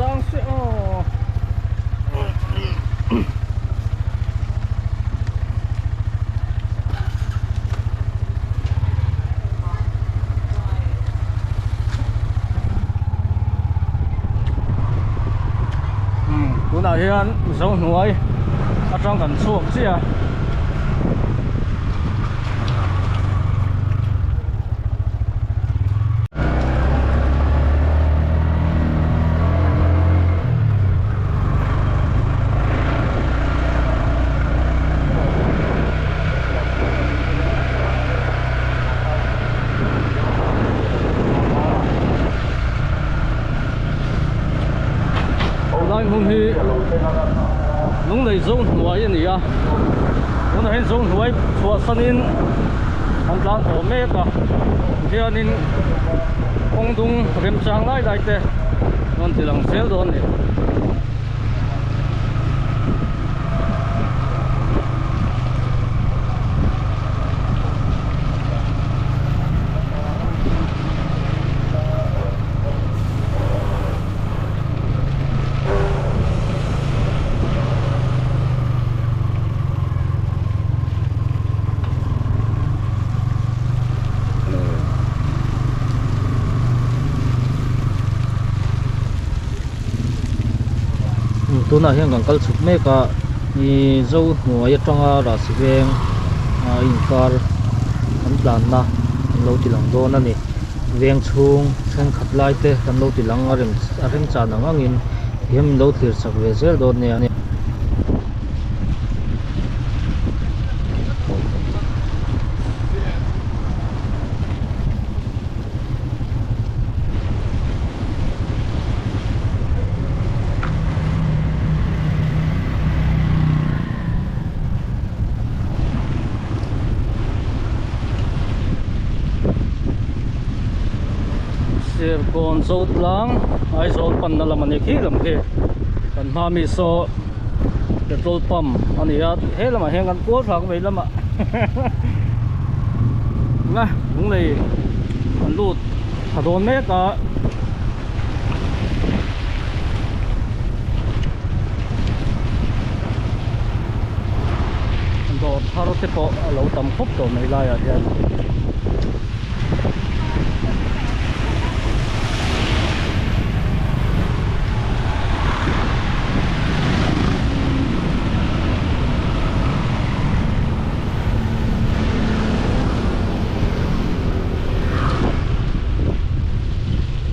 chang se aw. Tunah hian Zohnuai atang kan chhuak chiah a. Helai hmun hi Lunglei Zohnuai a ni a tunah hian Zohnuai chhuahsanin an tlan haw mek a hianin kawng dung remchang lai lai te rawn ti lang zel dawn a ni. Tunah hian kan kal chhuk mek a ih zo hnuai atanga rahsi veng a inkar kan tlanna an lo ti lang dawn a ni veng chhung thenkhat lai te kan lo ti lang a rem a remchan ang angin tihian min lo thlir chak ve zel dawn nia. Serkawn Zotlang Aizawl panna lam a ni khi lam khi kan hma mi saw petrol pump a ni a he lamah hian kan kual thlak vei lamah nga lunglei kan lut tha dawn mek a. Dawr thar te pawh a lo tam khawp tawh mai laiah hian.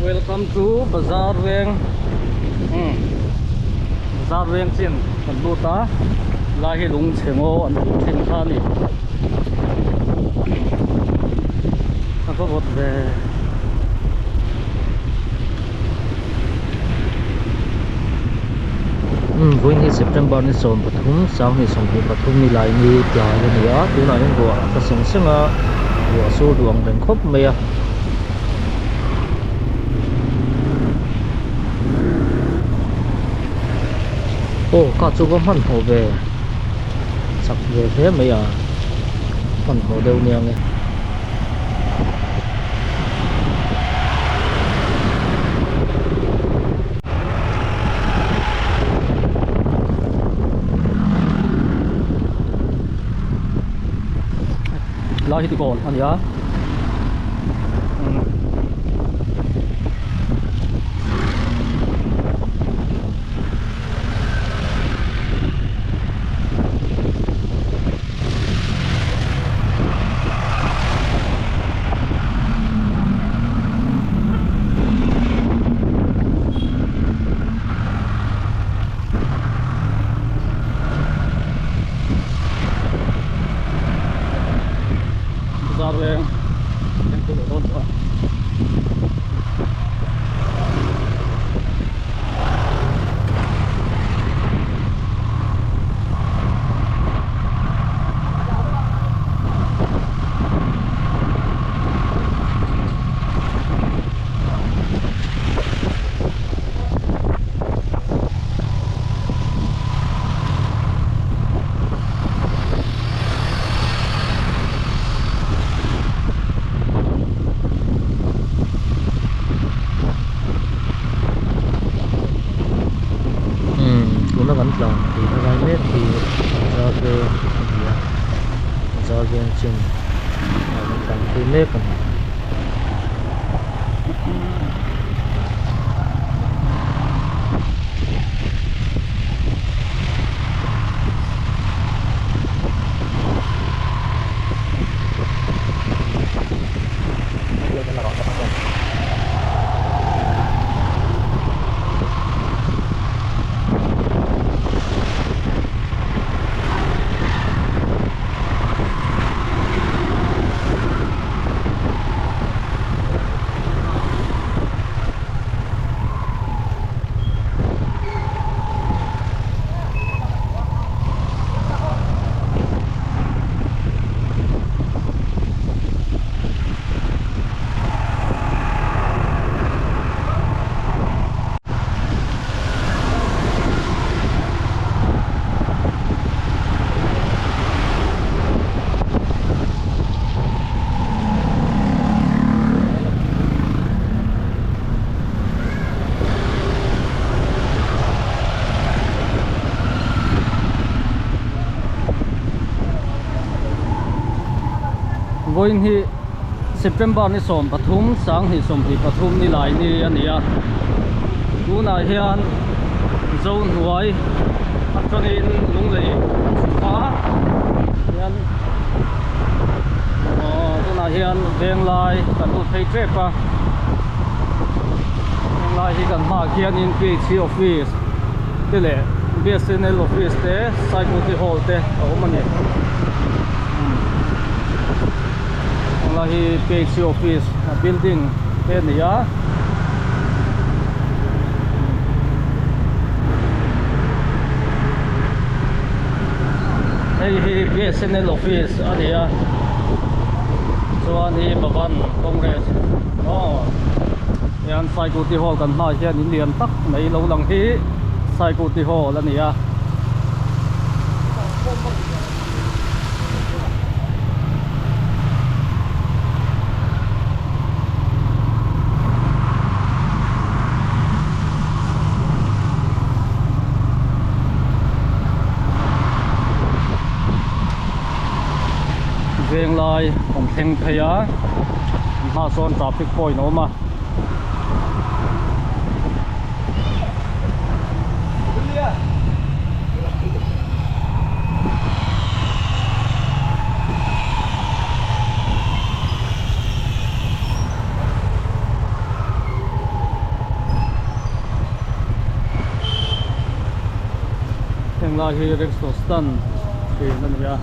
Welcome to Bazar Veng umm Bazar Veng chin kan lut a lai hi lung chhe ngaw an tih thin kha a ni a va vawt ve. Umm vawiin hi September ni 13 sanghnih 23 ni lai ni tlai a ni a tunah hian ruah a tla seng seng a ruah a sur duh ang reng khawp mai a. Aw kha chu va hmanhmawh ve chak ve hle mai a hmanhmawh deuh nia nge. Lai hi tikawn a ni a. Bazar veng. Vawiin hi September ni 13 sanghnih 23 ni lai ni a ni a tunah hian Zohnuai atangin Lunglei a chhuk a hian aw tunah hian Venglai kan lut phei tep a Venglai hi kan hmaah khianin PHC office te leh BSNL office te Saikuti hall te a awm a ni tunlai hi PHC office building te a ni a. Hei hi BSNL office a ni a chuan hi Bhavan Congress aw hian Saikuti hall kan hmaah hian in lian tak mai lo lang hi Saikuti hall a ni a. Venglai kan thleng phei a hmaah sawn traffic point a awm a. Heng lai hi rickshaw stand thin a ni a.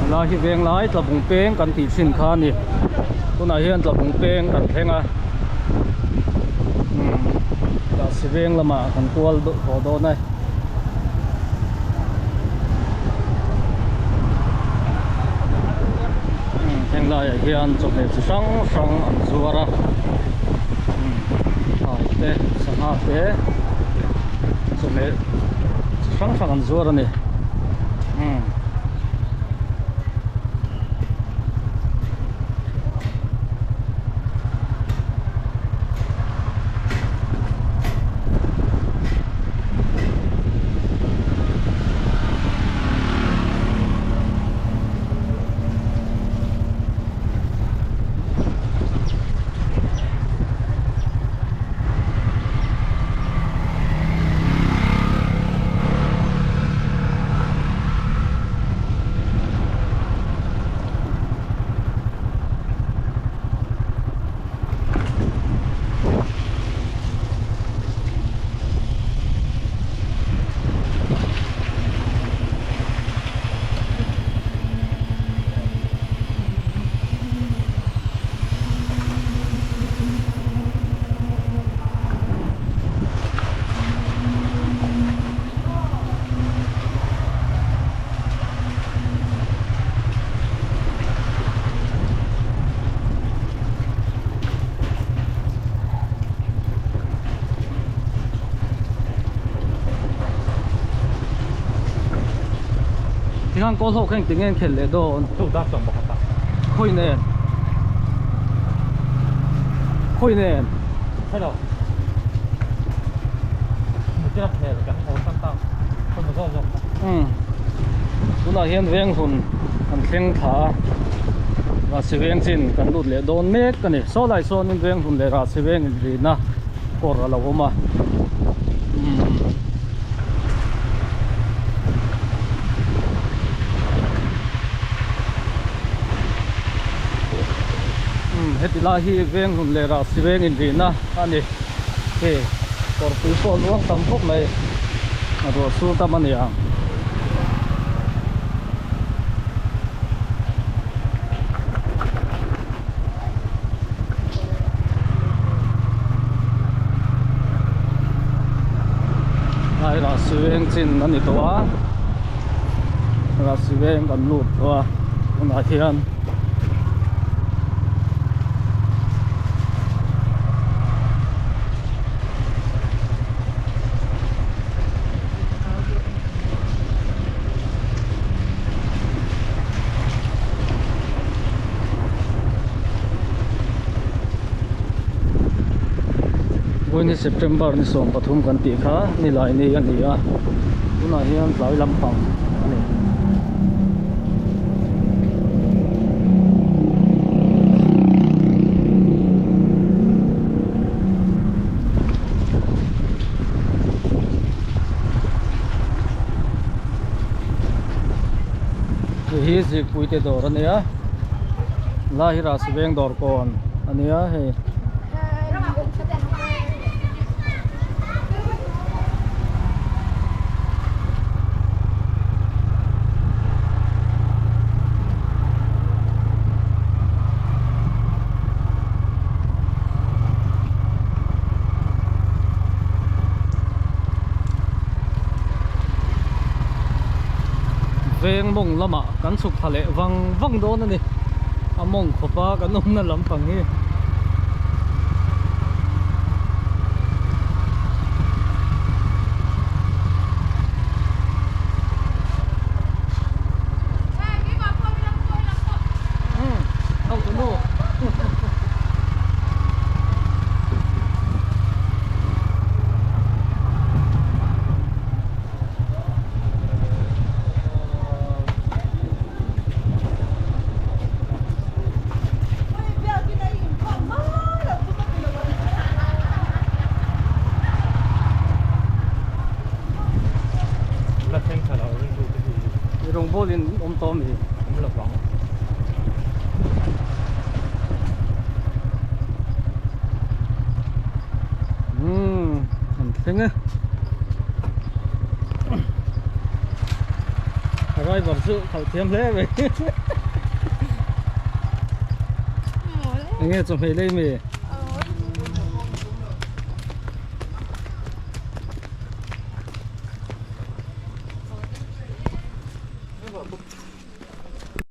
Helai hi veng lai Tlabung peng kan tih thin kha a ni tunah hian Tlabung peng kan thleng a Rahsi veng lamah kan kual tawh dawn e. Heng laiah hian chawhmeh chi hrang hrang an zuar a thlai te sangha te chawhmeh chi hrang hrang an zuar a ni. Tikhan kawl ho kha engtin nge an khelh leh dawn? Khawi nen? Khawi nen? Umm tunah hian veng hun kan thleng thla a Rahsi veng chin kan lut leh dawn mek a ni saw lai sawnin veng hun leh Rahsi veng inrina kawr a lo awm a umm. Umm heti lai hi veng hun leh Rahsi veng inrina a ni. Hei kawrpui pawh luang tam khawp mai a ruah sur tam a ni ang. Lai Rahsi veng chin a ni tawh a Rahsi veng kan lut tawh a tunah hian. Vawiin hi September ni 13 kan tih kha nilai ni a ni a, tunah hian tlai lampang a ni. Hei hi Zikpui te dawr a nia lai hi Rasi veng dawr kawn a nia hei. Veng mawng lamah kan chhuk thla leh vang vang dawn a ni a mawng khawpa kan awmna lampang hi. Rawngbawl in awm tawh ami? Awm lo vang. Umm an thleng e. Driver chu khalh thiam hle mai. Enge chawhmeh lei mi?